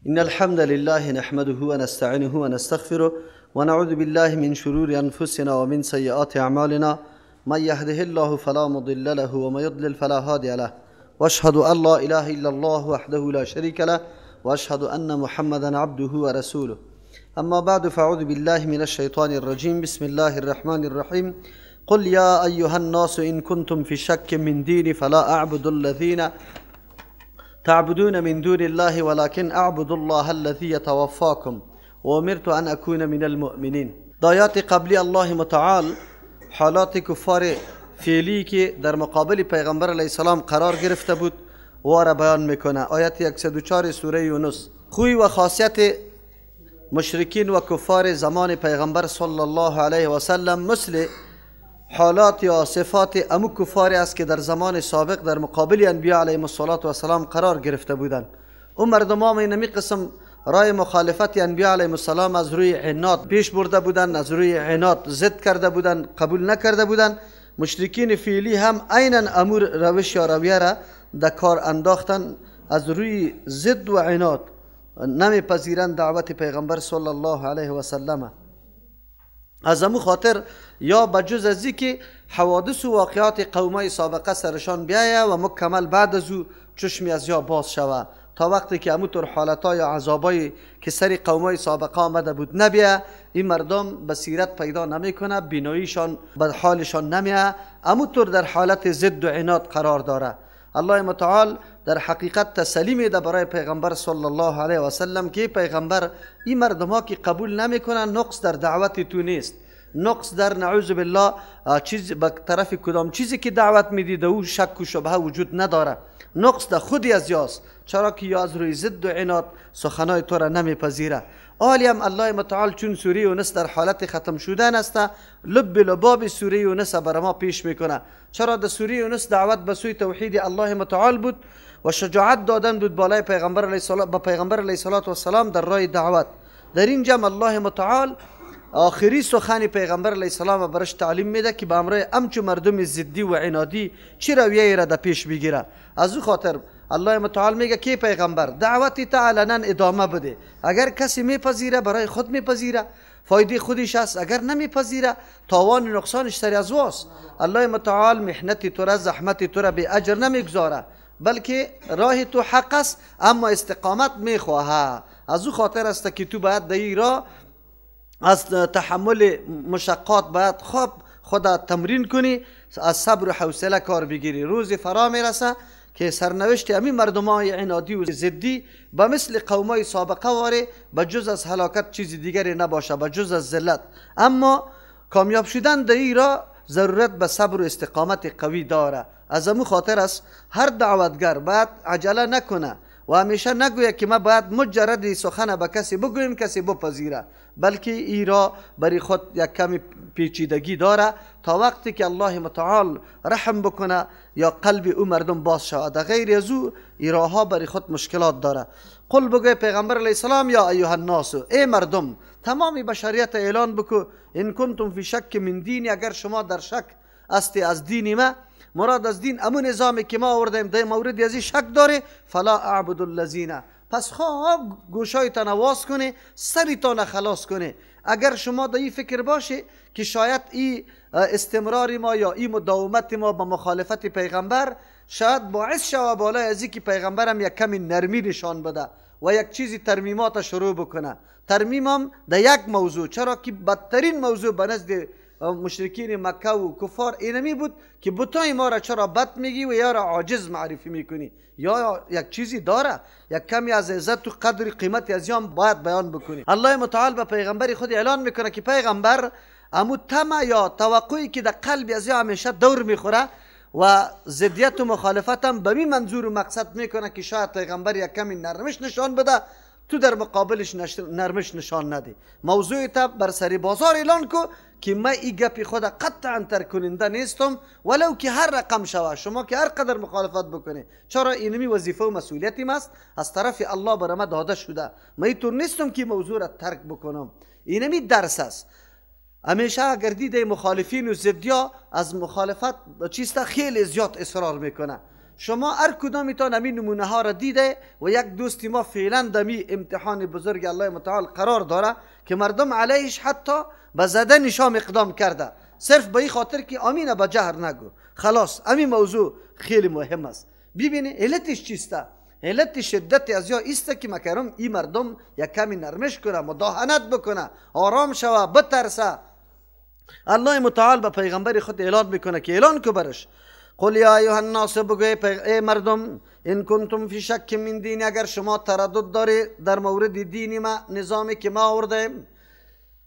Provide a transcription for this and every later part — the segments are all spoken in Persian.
إن الحمد لله نحمده ونستعينه ونستغفره ونعوذ بالله من شرور أنفسنا ومن سيئات أعمالنا، من يهده الله فلا مضل له ومن يضلل فلا هادي له، وأشهد أن لا إله إلا الله وحده لا شريك له، وأشهد أن محمدا عبده ورسوله. أما بعد، فأعوذ بالله من الشيطان الرجيم. بسم الله الرحمن الرحيم. قل يا أيها الناس إن كنتم في شك من ديني فلا أعبد الذين تعبدون من دون الله ولكن أعبد الله الذي يتوفاكم وأمرت أن أكون من المؤمنين. آیات قبلی الله متعال حالات کفار فعلی که در مقابل پیغمبر علیه السلام قرار گرفته بود و را بیان میکنه. آیت 104 سوره یونس. خوی و خاصیت مشرکین و کفار زمان پیغمبر صلی الله علیه و سلم مثل حالات یا صفات امو کفاری است که در زمان سابق در مقابل انبیاء علیهم الصلاة والسلام قرار گرفته بودند. او مردم ها اینمی قسم رای مخالفت انبیاء علیهم السلام از روی عناد پیش برده بودند، از روی عناد ضد کرده بودند، قبول نکرده بودند. مشرکین فعلی هم عینا امور روش یا رویه را در کار انداختن، از روی ضد و عناد نمیپذیرند دعوت پیغمبر صلی الله علیه و سلم. از امو خاطر یا بجز از که حوادث و واقعات قومای سابقه سرشان بیایه و مکمل بعد از او چشمی از یا باز شوه، تا وقتی که امو طور حالتها یا عذابایی که سر قومای سابقه آمده بود نبیه، این مردم بصیرت پیدا نمیکنه، بیناییشان به حالشان نمیه، امو طور در حالت ضد و عناد قرار داره. الله متعال در حقیقت تسلی میده برای پیغمبر صلی الله علیه و سلم که پیغمبر، این مردم ها که قبول نمیکنن نقص در دعوت تو نیست، نقص در نعوذ بالله چیز به طرف کدام چیزی که دعوت میدی در او شک و شبهه وجود نداره، نقص در خودی از یاست، چرا که یا از روی ضد و عناد سخنای تو را نمیپذیره. آلی هم الله متعال چون سوره یونس در حالت ختم شدن است، لب لباب سوره یونس بر ما پیش میکنه. چرا در سوره یونس دعوت به سوی توحید الله متعال بود و شجاعت دادن بود بالای پیغمبر علیه السلام، به پیغمبر علیه الصلاة والسلام در راه دعوت. در این جمع الله متعال آخری سخن پیغمبر علیه السلام برش تعلیم میده که به امرای امچو مردم ضدی و عنادی چی رویه را در پیش بگیره. از او خاطر الله متعال میگه که پیغمبر دعوتی تا علنا ادامه بده، اگر کسی میپذیره برای خود میپذیره، فایده خودش است، اگر نمیپذیره تاوان نقصانش سر از واست. الله متعال محنت تو را، زحمت تو را به اجر نمیگذاره، بلکه راه تو حق است اما استقامت میخواهه. از او خاطر است که تو باید در این راه از تحمل مشقات باید خوب خدا تمرین کنی، از صبر و حوصله کار بگیری. روز فرا میرسه که سرنوشت همین مردمای عنادی و ضدی به مثل قومای سابقه واره، به جز از هلاکت چیز دیگری نباشه، به جز از ذلت. اما کامیاب شدن در این راه ضرورت به صبر و استقامت قوی داره. از امو خاطر است هر دعوتگر باید عجله نکنه و همیشه نگویه که ما باید مجرد سخن به کسی بگوییم کسی بپذیره، بلکه ای را برای خود یک کمی پیچیدگی داره تا وقتی که الله متعال رحم بکنه یا قلب او مردم باز شود. غیر از او ای راها برای خود مشکلات داره. قل بگوی پیغمبر علیه السلام یا ایها الناس، ای مردم، تمام بشریت اعلان بکو، ان کنتم فی شک من دینی، اگر شما در شک استی از دین ما، مراد از دین امو نظامی که ما آوردیم در مورد از شک داره، فلا اعبد الذین، پس خواب گوشایتان واز کنه، سریتان خلاص کنه. اگر شما در این فکر باشه که شاید این استمرار ما یا این مداومت ما با مخالفت پیغمبر شاید باعث شوه بالای از که پیغمبرم یک کمی نرمی نشان بده و یک چیزی ترمیمات شروع بکنه، ترمیمم در یک موضوع، چرا که بدترین موضوع به نزد مشرکین مکه و کفار اینمی بود که بتای ما را چرا بد میگی و یا را عاجز معرفی میکنی، یا یک چیزی داره، یک کمی از عزت و قدر قیمت از یان باید بیان بکنی. الله متعال به پیغمبر خود اعلان میکنه که پیغمبر امو طمع یا توقعی که در قلب از یا همیشه دور میخوره و ضدیت و مخالفت هم به می منظور و مقصد میکنه که شاید پیغمبر یک کمی نرمش نشان بده، تو در مقابلش نرمش نشان ندی. موضوع تا بر سری بازار اعلان کو که ما ای گپی خود قطعا ترک کننده نیستم، ولو که هر رقم شوه، شما که هر قدر مخالفت بکنی، چرا اینمی وظیفه و مسئولیتی است از طرف الله بر ما داده شده، ما اینطور نیستم که موضوع را ترک بکنم. اینمی درس است. همیشه اگر دیده مخالفین و ضدیا از مخالفت چیستا خیلی زیاد اصرار میکنه، شما هر کدامیتان همین نمونه ها را دیده و یک دوستی ما فعلا دمی امتحان بزرگ الله متعال قرار داره که مردم علیهش حتی به زدن شام اقدام کرده، صرف به این خاطر که آمینه به جهر نگو. خلاص همین موضوع خیلی مهم است. ببینی علتش چیسته؟ علت شدت از یا ایسته که مکرم این مردم یک کمی نرمش کنه، مداهنت بکنه، آرام شوه، بترسه. الله متعال به پیغمبر خود اعلان میکنه که اعلان کو برش، قل یا ایها الناس، بگو ای مردم، ان کنتم فی شک من دین، اگر شما تردد داری در مورد دین ما، نظامی که ما آوردیم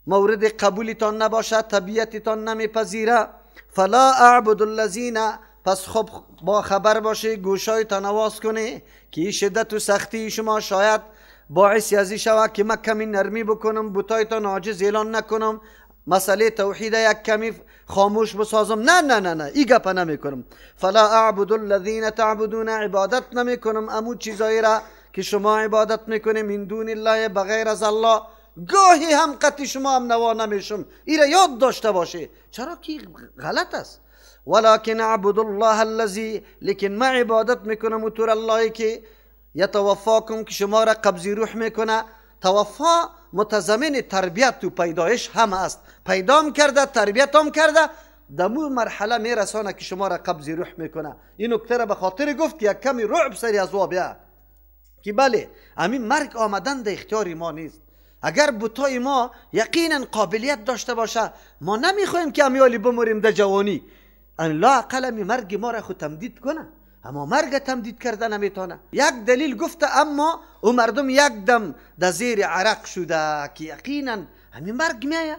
مورد قبولتان نباشد، طبیعتتان نمیپذیره، فلا اعبد الذین، پس خب با خبر باشی، گوشایتان آواز کنی که این شدت و سختی شما شاید باعث ازی شود که من کمی نرمی بکنم، بتایتان عاجز اعلان نکنم، مسئله توحید یک کمی خاموش بسازم. نه نه نه نه، این گپ نمی کنم. فلا اعبد الذین تعبدون، عبادت نمی کنم امو چیزایی را که شما عبادت میکنی، من دون الله، بغیر از الله، گاهی هم قطعی شما هم نوا نمیشم. این را یاد داشته باشی، چرا که غلط است. ولكن اعبد الله الذی، لیکن ما عبادت میکنم و تور الله که یتوفاکم، که شما را قبض روح میکنه. توفا متضمن تربیت و پیدایش هم است، پیدام کرده، تربیت هم کرده، دمو مرحله میرسانه که شما را قبض روح میکنه. این نکته را به خاطر گفت که یک کمی رعب سری از بیا که بله همین مرگ آمدن در اختیار ما نیست. اگر بتای ما یقینا قابلیت داشته باشه، ما نمیخوایم که امیالی بموریم در جوانی، لا اقل مرگ ما را خود تمدید کنه، اما مرگ تمدید کرده نمیتونه. یک دلیل گفته، اما او مردم یک دم در زیر عرق شده که یقینا همین مرگ میایه.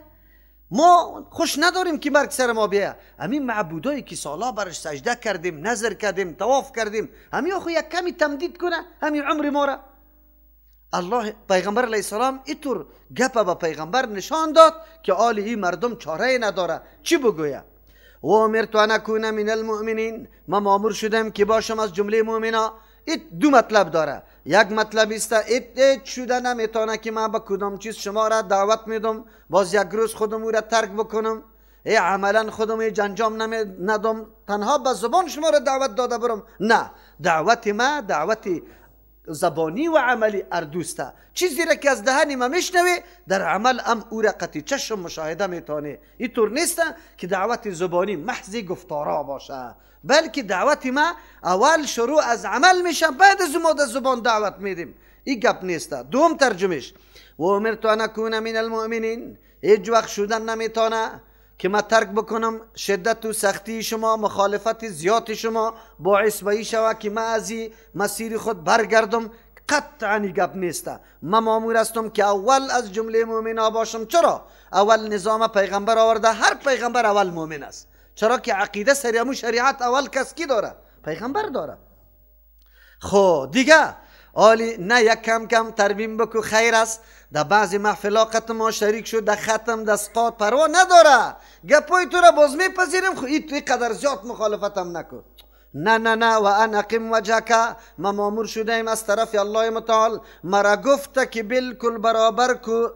ما خوش نداریم که مرگ سر ما بیایه. همین معبودایی که سالا برش سجده کردیم، نظر کردیم، طواف کردیم، همین خو یک کمی تمدید کنه همین عمر ما را. الله پیغمبر علیه السلام اینطور گپ به پیغمبر نشان داد که آل این مردم چاره نداره، چی بگویه؟ و امرت ان اکون من المؤمنین، ما مامور شدم که باشم از جمله مؤمنا. این دو مطلب داره. یک مطلب است ایت شده نمیتونه که من به کدام چیز شما را دعوت میدم، باز یک روز خودم او را ترک بکنم، ای عملا خودم ای انجام ندم، تنها به زبان شما را دعوت داده برم. نه، دعوت ما دعوت زبانی و عملی اردوسته. چیزی را که از دهن ما میشنوی در عمل ام او را قطعی چشم مشاهده میتونه. اینطور نیست که دعوت زبانی محض گفتارا باشه، بلکه دعوت ما اول شروع از عمل میشه، بعد از ما در زبان دعوت میدیم. این گپ نیست. دوم ترجمهش، و امرت ان اکون من المؤمنین، هیچ وقت شدن نمیتونه که ما ترک بکنم شدت و سختی شما، مخالفت زیاد شما باعث به این شود که ما از مسیر خود برگردم. قطعا گپ نیست. ما مامور هستم که اول از جمله مؤمنا باشم. چرا؟ اول نظام پیغمبر آورده، هر پیغمبر اول مؤمن است، چرا که عقیده سریامو شریعت اول کس کی داره؟ پیغمبر داره. خب دیگه آلی نه یک کم کم ترمیم بکو خیر است. در بعضی محفلا ما شریک شد، در ختم در اسقاط پروا نداره، گپای تو را باز میپذیریم، خو ای تو قدر زیاد مخالفتم نکن. نه نه نه، و ان اقیم وجهک، ما مامور شدیم از طرف الله متعال، مرا گفته که بالکل برابر کو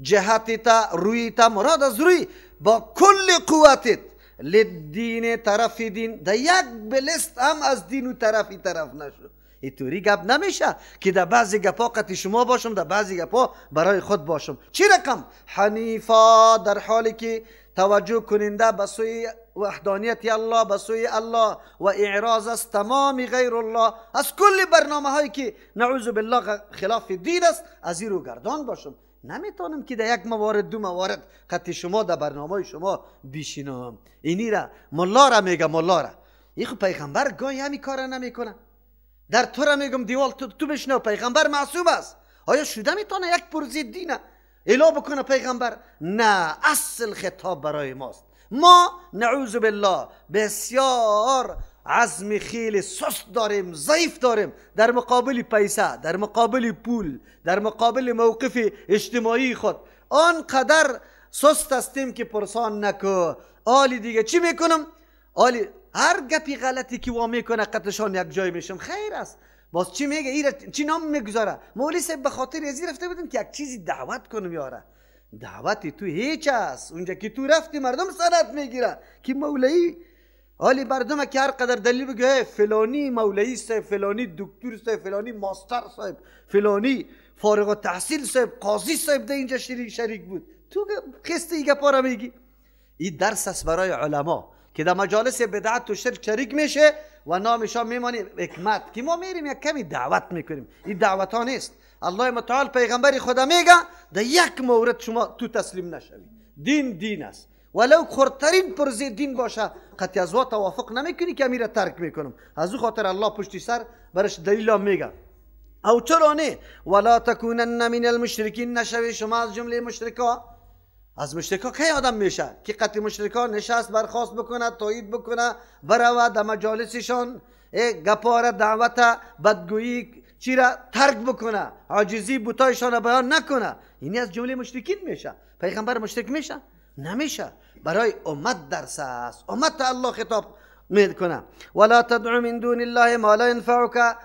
جهت تا روی تا، مراد از روی با کل قوتت لدین، طرف دین، در یک بلست هم از دین و طرفی طرف نشد. اینطوری گپ نمیشه که در بعضی گپا قطی شما باشم، در بعضی گپا برای خود باشم. چی رقم؟ حنیفا، در حالی که توجه کننده به سوی وحدانیت الله، به سوی الله و اعراض از تمام غیر الله، از کل برنامه هایی که نعوذ بالله خلاف دین است، از این رو گردان باشم. نمیتونم که در یک موارد دو موارد قطی شما در برنامه شما بیشینم. اینی را ملا را میگه، ملا را این خو پیغمبر گاهی همی کار نمیکنه. در تو را میگم دیوال تو بشنو، پیغمبر معصوم است. آیا شده میتونه یک پرزی دینه الا بکنه پیغمبر؟ نه، اصل خطاب برای ماست. ما نعوذ بالله بسیار عزم خیلی سست داریم، ضعیف داریم در مقابل پیسه، در مقابل پول، در مقابل موقف اجتماعی خود. آنقدر سست هستیم که پرسان نکو. آلی دیگه چی میکنم؟ آلی هر گپی غلطی که وا میکنه قطشان یک جای میشم، خیر است. باز چی میگه؟ ایره چی نام میگذاره؟ مولوی صاحب به خاطر ازی رفته بودم که یک چیزی دعوت کنم یاره. دعوت تو هیچ است. اونجا که تو رفتی مردم سند میگیره که مولوی حالی مردم که هر قدر دلیل بگه فلانی مولوی صاحب، فلانی دکتر صاحب، فلانی ماستر صاحب، فلانی فارغ التحصیل صاحب، قاضی صاحب ده اینجا شریک بود، تو خسته ای گپا را میگی. این درس است برای علما که در مجالس بدعت و شرک شریک میشه و نامشان میمانی حکمت که ما میریم یک کمی دعوت میکنیم. این دعوت ها نیست. الله متعال پیغمبر خدا میگه در یک مورد شما تو تسلیم نشوی. دین دین است، ولو خردترین پرزه دین باشه قطعی از توافق نمیکنی که امیره ترک میکنم. از او خاطر الله پشتی سر برش دلیل هم میگه. او چرا نه؟ ولا تکونن من المشرکین، نشوی شما از جمله مشرکا. از مشرکا کی آدم میشه که قطعی مشرکا نشست برخواست بکنه، تایید بکنه، برود در مجالسشان گپاره دعوت بدگویی چی را ترک بکنه، عاجزی بتایشان را بیان نکنه، اینی از جمله مشرکین میشه. پیغمبر مشرک میشه؟ نمیشه. برای امت درس است، امت الله خطاب میکنه. ولا تدع من دون الله ما لا ينفعك،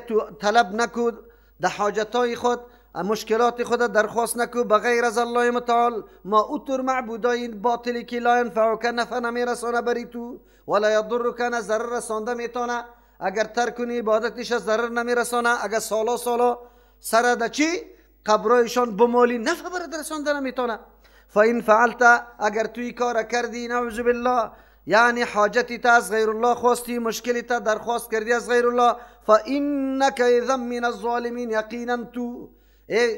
تو طلب نکو در حاجتای خود، مشکلات خود درخواست نکو بغیر از الله متعال، ما اوتر معبودای باطلی که لا ينفعك نفع نمیرسانه بری تو، ولا یضرک نه ضرر رسانده میتونه. اگر ترک کنی عبادتش ضرر نمیرسانه، اگر سالا سالا سر ده چی قبرایشان بمالی نفع برات رسانده نمیتونه. فإن فعلت، اگر توی کار کردی، نعوذ بالله، یعنی حاجتی تا از غیر الله خواستی، مشکلی تا درخواست کردی از غیر الله، فإنك اذا من الظالمین،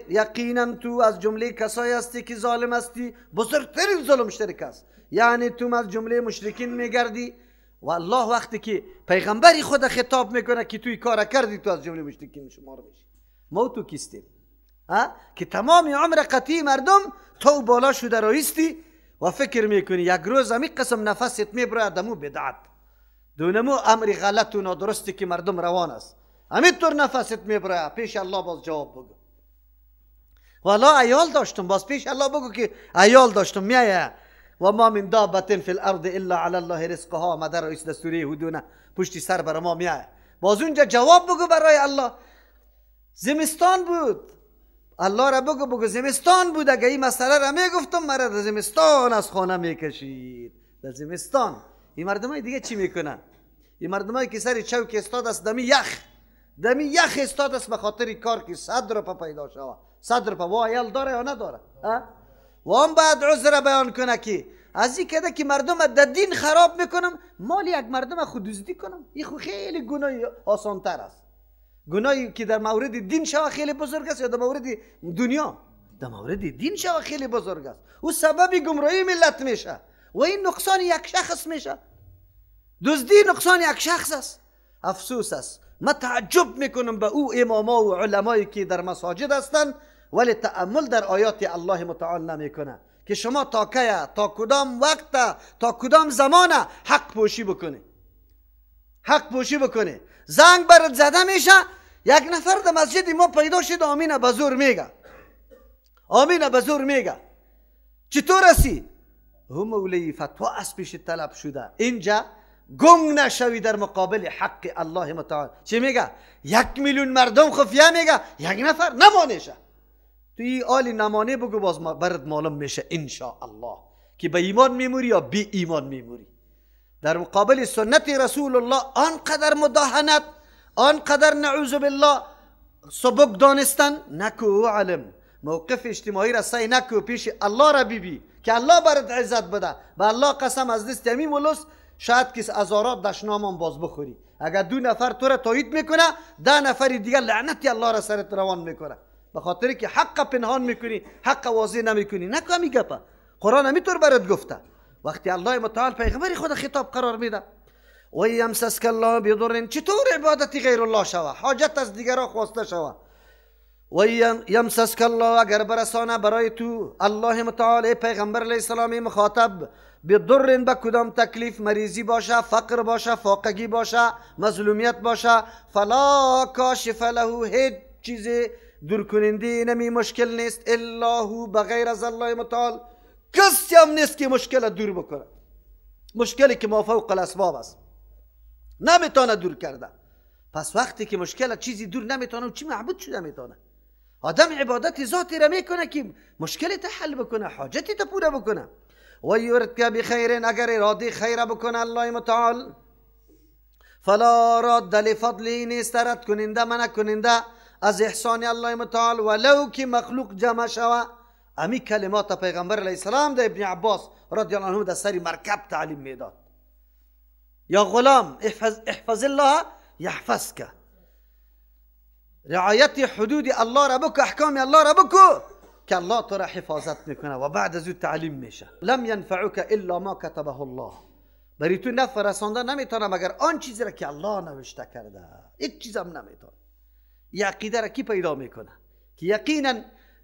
یقینا تو از جمله کسایی هستی که ظالم هستی. بزرگترین ظلم شرک است، یعنی تو از جمله مشرکین میگردی. و الله وقتی که پیغمبری خود خطاب میکنه که توی کار کردی تو از جمله مشرکین شمار میشی. ما تو کیستیم که تمام عمر قطعی مردم تو بالا شده رایستی و فکر میکنی یک روز همی قسم نفست میبره دمو بدعت، دونمو امر غلط و نادرستی که مردم روان است، همینطور نفست میبره پیش الله باز جواب بگو. والا عیال داشتم، باز پیش الله بگو که عیال داشتم. میایه و ما من دابت فی الارض الا علی الله رزقها، مدر رئیس دستوری هدونه پشتی سر بر ما میایه، باز اونجا جواب بگو برای الله. زمستان بود، الله را بگو، بگو زمستان بود، اگه این مسئله را میگفتم مرا در زمستان از خانه میکشید. در زمستان این مردمای دیگه چی میکنن؟ این مردمایی که سر چوک استاد است، دمی یخ، دمی یخ استاد است به خاطر کار که 100 روپه پیدا شوه، 100 روپه وا عیال داره یا نداره؟ و هم بعد عذر بیان کنه که از این کده که مردم در دین خراب میکنم، مال یک مردم خود دزدی کنم، این خو خیلی گناه آسانتر است. گناهی که در مورد دین شوه خیلی بزرگ است یا در مورد دنیا؟ در مورد دین شوه خیلی بزرگ است. او سبب گمراهی ملت میشه و این نقصان یک شخص میشه. دزدی نقصان یک شخص است. افسوس است. من تعجب میکنم به او اماما و علمایی که در مساجد هستند ولی تأمل در آیات الله متعال نمیکنه که شما تا کیه، تا کدام وقت، تا کدام زمانه حق پوشی بکنی، حق پوشی بکنی. زنگ برات زده میشه، یک نفر در مسجد ما پیدا شد، آمینه به زور میگه، آمینه به زور میگه. چطور هستی؟ هم مولوی فتوا از پیش طلب شده. اینجا گنگ نشوی در مقابل حق الله متعال. چی میگه؟ 1 میلیون مردم خفیه میگه، یک نفر نمانه. تو این آلی نمانه بگو، باز برات معلوم میشه ان الله که به ایمان میموری یا بی ایمان میموری. در مقابل سنت رسول الله آنقدر مداهنت، آنقدر نعوذ بالله سبک دانستن نکو. علم موقف اجتماعی را سعی نکو، پیش الله را بیبی که الله برات عزت بده. به الله قسم از دست یمین ولس شاید که هزارات دشنامان باز بخوری. اگر 2 نفر تو را تایید میکنه، 10 نفر دیگه لعنت الله را سرت روان میکنه، به خاطر که حق پنهان میکنی، حق واضح نمیکنی. نکو همی گپه، قرآن همیطور برات گفته. وقتی الله متعال پیغمبر خود خطاب قرار میده، و یمسسک الله بضر، چطور عبادت غیر الله شوه، حاجت از دیگران خواسته شوه. و یمسسک الله، اگر برسانه برای تو الله متعال پیغمبر علیه السلام مخاطب، بضر به کدام تکلیف، مریضی باشه، فقر باشه، فاقگی باشه، مظلومیت باشه، فلا کاشف له، هیچ چیز دور کننده نمی مشکل نیست، الا هو، بغیر از الله متعال کسی هم نیست که مشکل دور بکنه. مشکلی که ما فوق الاسباب است نمیتونه دور کرده. پس وقتی که مشکل چیزی دور نمیتونه، چی معبود شده میتونه؟ آدم عبادت ذاتی را میکنه که مشکل تا حل بکنه، حاجتی تا پوره بکنه. و یردک بخیر، اگر اراده خیر بکنه الله متعال، فلا راد لفضله، نیست رد کننده منع کننده از احسان الله متعال، ولو که مخلوق جمع شوه. امی کلمات پیغمبر علیه السلام در ابن عباس رضی الله عنه در سر مرکب تعلیم میداد. یا غلام احفظ الله یحفظک، رعایت حدود الله را بکو، احکام الله را بکو که الله تو را حفاظت میکنه و بعد از او تعلیم میشه. لم ینفعک الا ما کتبه الله، برای تو نفع رسانده نمیتونه مگر آن چیزی را که الله نوشته کرده، هیچ چیز هم نمیتونه. یه عقیده را کی پیدا میکنه که یقینا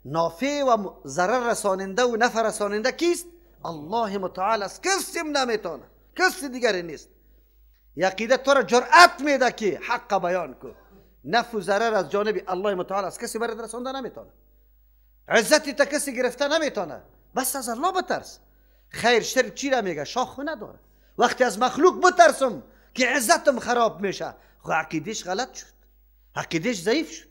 نافع و ضرر رساننده و نفع رساننده کیست؟ الله متعال است، کسی نمیتونه، کسی دیگری نیست. عقیده تو را جرأت میده که حق بیان کن، نفع و ضرر از جانب الله متعال است، کسی برات رسانده نمیتونه، عزتی تا کسی گرفته نمیتونه، بس از الله بترس. خیر شر چی را میگه؟ شاخ نداره. وقتی از مخلوق بترسم که عزتم خراب میشه، خو عقیدش غلط شد، عقیدش ضعیف شد،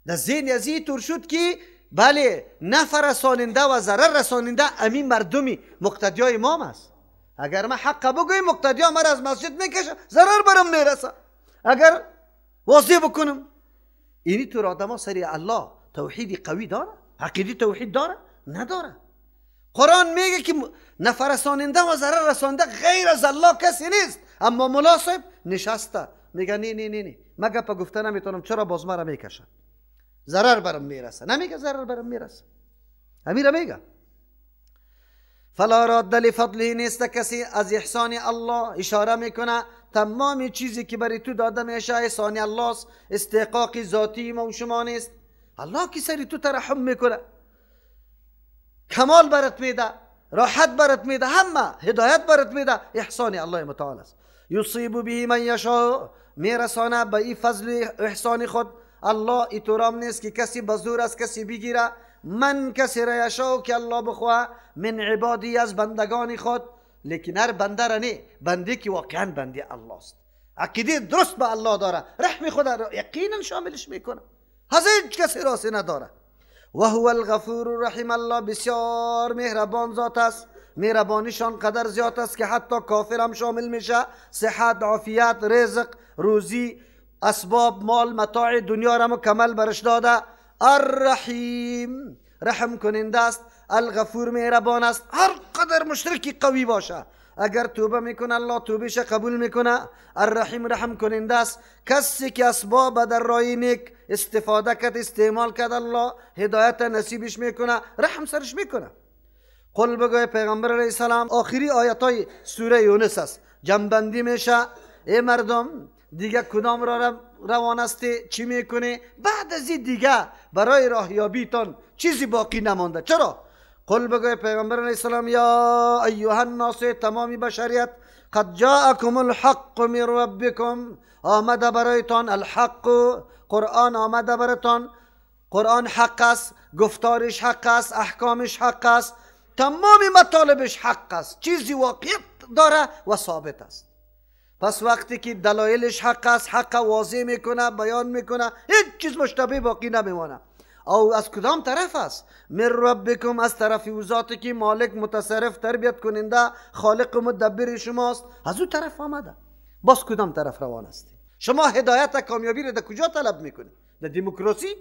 در ذهن از این طور شد که بله نفع رساننده و ضرر رساننده امین مردمی مقتدیای امام است. اگر من حق بگویم مقتدیا مرا از مسجد میکشه، ضرر برم میرسه. اگر واضح بکنم اینی طور آدم ها سری الله توحید قوی داره، عقیده توحید داره؟ نداره. قرآن میگه که نفع رساننده و ضرر رساننده غیر از الله کسی نیست، اما ملا صاحب نشسته میگه نه نه نه نه، من گپ گفته نمیتونم، چرا باز مرا میکشه، ضرر برم میرسه. نمیگه ضرر برم میرسه، امیر میگه فلا راد لفضله، نیست کسی از احسان الله. اشاره میکنه تمام چیزی که برای تو داده میشه احسان الله است، استحقاق ذاتی ما و شما نیست. الله که سری تو ترحم میکنه، کمال برات میده، راحت برات میده، همه هدایت برات میده، احسان الله متعال است. یصیب به من یشاء، میرسانه به این فضل احسان خود. الله ایتورام نیست که کسی به زور از کسی بگیره، من کسی را یشاء که الله بخواه، من عبادی از بندگان خود. لیکن هر بنده را نه، بنده که واقعا بنده الله است، عقیده درست به الله داره، رحم خدا را یقینا شاملش میکنه، هیچ کسی راسی نداره. و هو الغفور الرحیم، الله بسیار مهربان ذات است، مهربانیشان قدر زیاد است که حتی کافر هم شامل میشه. صحت، عافیت، رزق، روزی، اسباب، مال، متاع دنیا را مکمل برش داده. الرحیم رحم کننده است، الغفور مهربان است. هر قدر مشرکی قوی باشه اگر توبه میکنه الله توبهش قبول میکنه. الرحیم رحم کننده است. کسی که اسباب در راه نیک استفاده کرد، استعمال کرد، الله هدایت نصیبش میکنه، رحم سرش میکنه. قل بگوی پیغمبر علیه السلام، آخری آیت های سوره یونس است، جنبندی میشه. ای مردم دیگه کدام را روان هستی، چی میکنی؟ بعد از این دیگه برای راهیابیتان چیزی باقی نمانده. چرا؟ قل بگوی پیغمبر علیه السلام، یا ایها الناس، تمامی بشریت، قد جاءکم الحق من ربکم، آمده برایتان الحق، قرآن آمده برایتان، قرآن حق است، گفتارش حق است، احکامش حق است، تمام مطالبش حق است، چیزی واقعیت داره و ثابت است. پس وقتی که دلایلش حق است، حق واضح میکنه، بیان میکنه، هیچ چیز مشتبه باقی نمیمانه. او از کدام طرف است؟ من ربکم، از طرف او ذاتی که مالک، متصرف، تربیت کننده، خالق و مدبر شماست، از او طرف آمده. باز کدام طرف روان است؟ شما هدایت کامیابی را در کجا طلب میکنید؟ در دموکراسی؟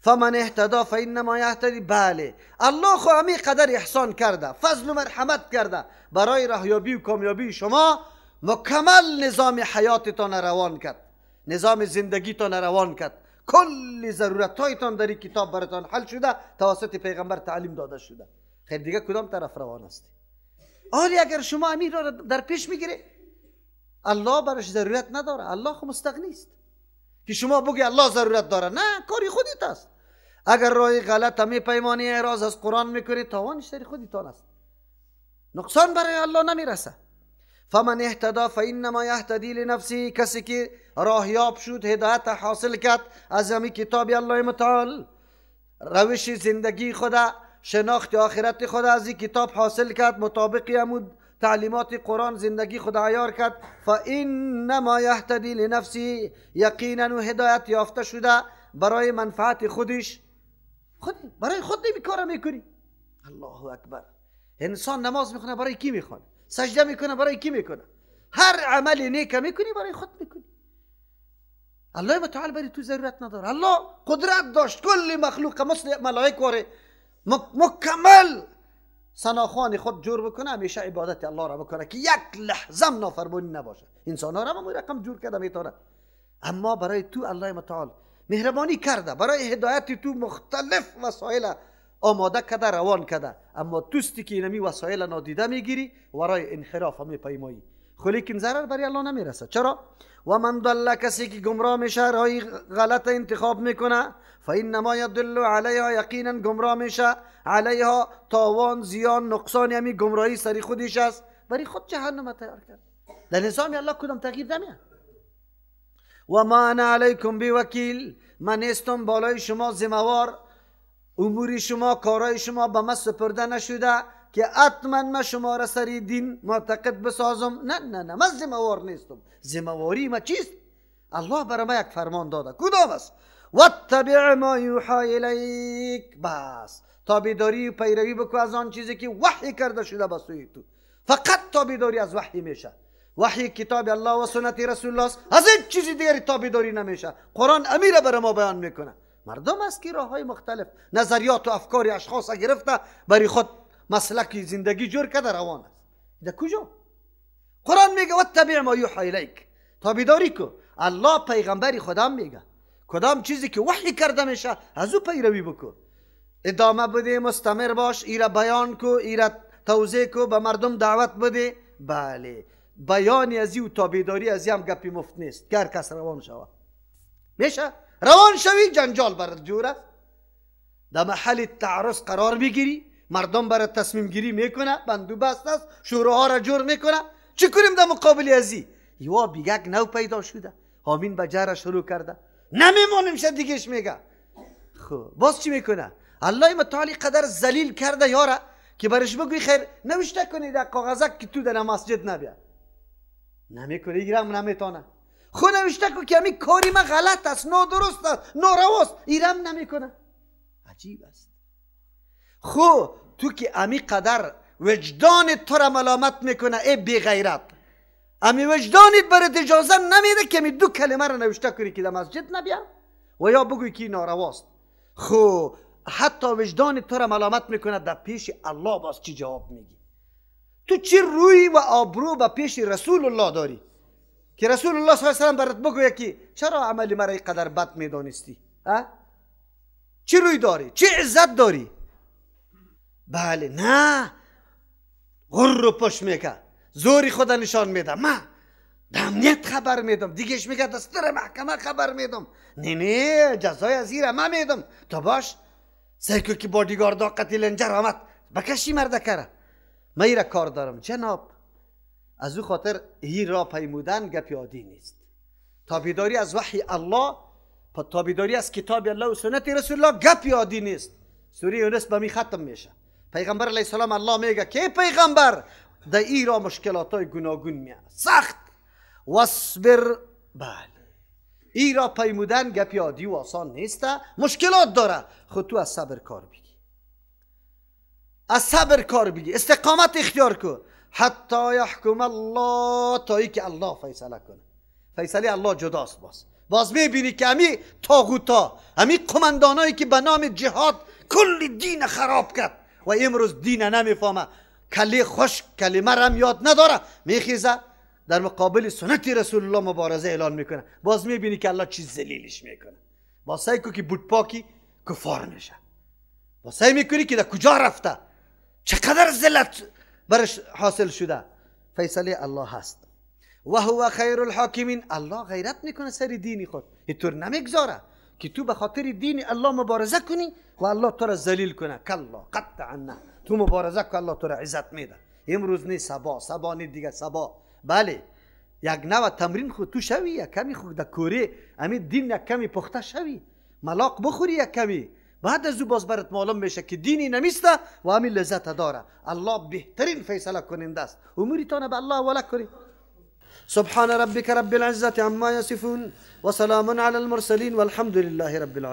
فمن اهتدى فانما یهتدی. بله، الله خو همی قدر احسان کرده، فضل و مرحمت کرده، برای راهیابی و کامیابی شما مکمل نظام حیاتتان روان کرد، نظام زندگیتان روان کرد، کل ضرورتهایتان در این کتاب براتان حل شده، توسط پیغمبر تعلیم داده شده. خیر دیگه کدام طرف روان است؟ آری اگر شما امیر را در پیش میگیره، الله برش ضرورت نداره، الله خو مستغنی است که شما بگی الله ضرورت داره. نه، کاری خودت است. اگر راه غلط میپیمانی، اعراض از قرآن میکنی، تاوانش سر خودتان است، نقصان برای الله نمیرسه. فمن اهتدى فانما یهتدی لنفسه، کسی که راهیاب شد، هدایت حاصل کرد از همین کتاب الله متعال، روش زندگی خدا، شناخت آخرت خدا از این کتاب حاصل کرد، مطابق همون تعلیمات قرآن زندگی خدا عیار کرد، فانما یهتدی لنفسه، یقینا هدایت یافته شده برای منفعت خودش، خود برای خود نمی کار میکنی. الله اکبر. انسان نماز میخونه برای کی میخونه؟ سجده میکنه برای کی میکنه؟ هر عمل نیک میکنی برای خود میکنی. الله متعال برای تو ضرورت نداره. الله قدرت داشت کل مخلوق مثل ملائک واره مکمل ثناخوان خود جور بکنه، همیشه عبادت الله را بکنه که یک لحظه هم نافرمانی نباشه. انسان ها را هم رقم جور کرده میتونه، اما برای تو الله متعال مهربانی کرده، برای هدایت تو مختلف وسایل آماده کرده، روان کرده، اما توستی که اینمی وسایل نادیده میگیری ورای انحراف میپیمایی. خو لیکن ضرر برای الله نمیرسه. چرا؟ و من ضل، کسی که گمراه میشه، راه غلط انتخاب میکنه، فانما یضل علیها، یقینا گمراه میشه، علیها تاوان، زیان، نقصان، یعنی گمراهی سری خودش است، برای خود جهنم تیار کرد. در نظام الله کدام تغییر نمیاد. و ما انا علیکم بوکیل، من نیستم بالای شما ذمه‌وار، امور شما، کارای شما به من سپرده نشده که حتما من شما را سری دین معتقد بسازم. نه نه نه، من ذمه‌وار نیستم. ذمه‌واری ما چیست؟ الله برای ما یک فرمان داده، کدام است؟ واتبع ما یوحی الیک. بس تابعداری و پیروی بکو از آن چیزی که وحی کرده شده به سوی تو. فقط تابعداری از وحی میشه. وحی کتاب الله و سنت رسول الله است، از هیچ چیز دیگری تابعداری نمیشه. قرآن امیر برای ما بیان میکنه. مردم است که راه های مختلف، نظریات و افکار اشخاص گرفته برای خود مسلک زندگی جور کرده روان است. در کجا؟ قرآن میگه واتبع ما یوحی الیک، تابعداری کو. الله پیغمبری خودم میگه کدام چیزی که وحی کرده میشه از او پیروی بکو، ادامه بده، مستمر باش، ایره بیان کو، ایره توضیح کو، به مردم دعوت بده. بله، بیان از و تابعداری از هم گپی مفت نیست که هر کس روان شوه. میشه روان شوی جنجال برات جور است، در محل تعرض قرار میگیری، مردم برات تصمیم گیری میکنه، بندوبست است، شوراها را جور میکنه. چی کنیم در مقابل ازی؟ یوا بیگک نو پیدا شده، حامین به جره شروع کرده، نمیمانیم شه دیگهش میگه. خب باز چی میکنه؟ الله متعالی قدر ذلیل کرده یاره که برش بگوی خیر نوشته کنی در کاغذک که تو در مسجد نبیا، نمیکنه، ایرم نمیتونه. خو نوشته کن که همین کاری ما غلط است، نادرست است، نارواست، ایرم نمیکنه. عجیب است. خو تو که امی قدر وجدان تو را ملامت میکنه ای بی غیرت، امی وجدانت برات اجازه نمیده که امی دو کلمه را نوشته کنی که در مسجد نبیا و یا بگوی که نارواست. خو حتی وجدان تو را ملامت میکنه، در پیش الله باز چی جواب میگی؟ تو چی روی و آبرو به پیش رسول الله داری که رسول الله صلی الله علیه و سلم برات بگویه که چرا عمل مرا قدر بد میدانستی؟ چی روی داری؟ چی عزت داری؟ بله، نه، غر و پشت میکه، زوری خود نشان میده، ما در امنیت خبر میدم، دیگهش میگه دستور محکمه خبر میدم، نه نه جزای از ایره ما میدم. تو باش سیکو که بادیگاردا قتیل لنجر آمد بکشی مرده کره، من ایره کار دارم جناب. از او خاطر ای را پیمودن گپی عادی نیست. تابعداری از وحی الله، تابعداری از کتاب الله و سنت رسول الله گپی عادی نیست. سوره یونس به می ختم میشه. پیغمبر علیه السلام الله میگه که پیغمبر در ای را مشکلات های گوناگون میاد، سخت، واصبر. بله، ای را پیمودن گپی عادی و آسان نیست، مشکلات داره. خود تو از صبر کار بگی، از صبر کار بگی، استقامت اختیار کن، حتی یحکم الله، تا ای که الله فیصله کنه. فیصله الله جداست. باز میبینی که امی طاغوتا، امی قماندانایی که به نام جهاد کل دین خراب کرد و امروز دین نمیفهمه، کلی خشک کلمه را هم یاد نداره، میخیزه در مقابل سنت رسول الله مبارزه اعلان میکنه. باز میبینی که الله چیز ذلیلش میکنه. باز سعی کو که بوت پاکی کفار میشه، باز سعی میکنی که در کجا رفته، چقدر ذلت برش حاصل شده. فیصله الله هست. و هو خیر الحاکمین. الله غیرت میکنه سر دین خود، اینطور نمیگذاره که تو به خاطر دین الله مبارزه کنی و الله تو را ذلیل کنه. کلا، قطعا نه، تو مبارزه کن، الله تو را عزت میده. امروز نه سبا، سبا نه دیگه سبا. بله، یک نوع تمرین خود تو شوی، یک کمی خود در کوره امی دین یک کمی پخته شوی، ملاق بخوری یک کمی، بعد از او باز برات معلوم میشه که دینی نمیسته و همین لذت داره. الله بهترین فیصله کننده است. اموریتان به الله حواله کنید. سبحان ربك رب العزة عما يصفون وسلام على المرسلين والحمد لله رب العالمين.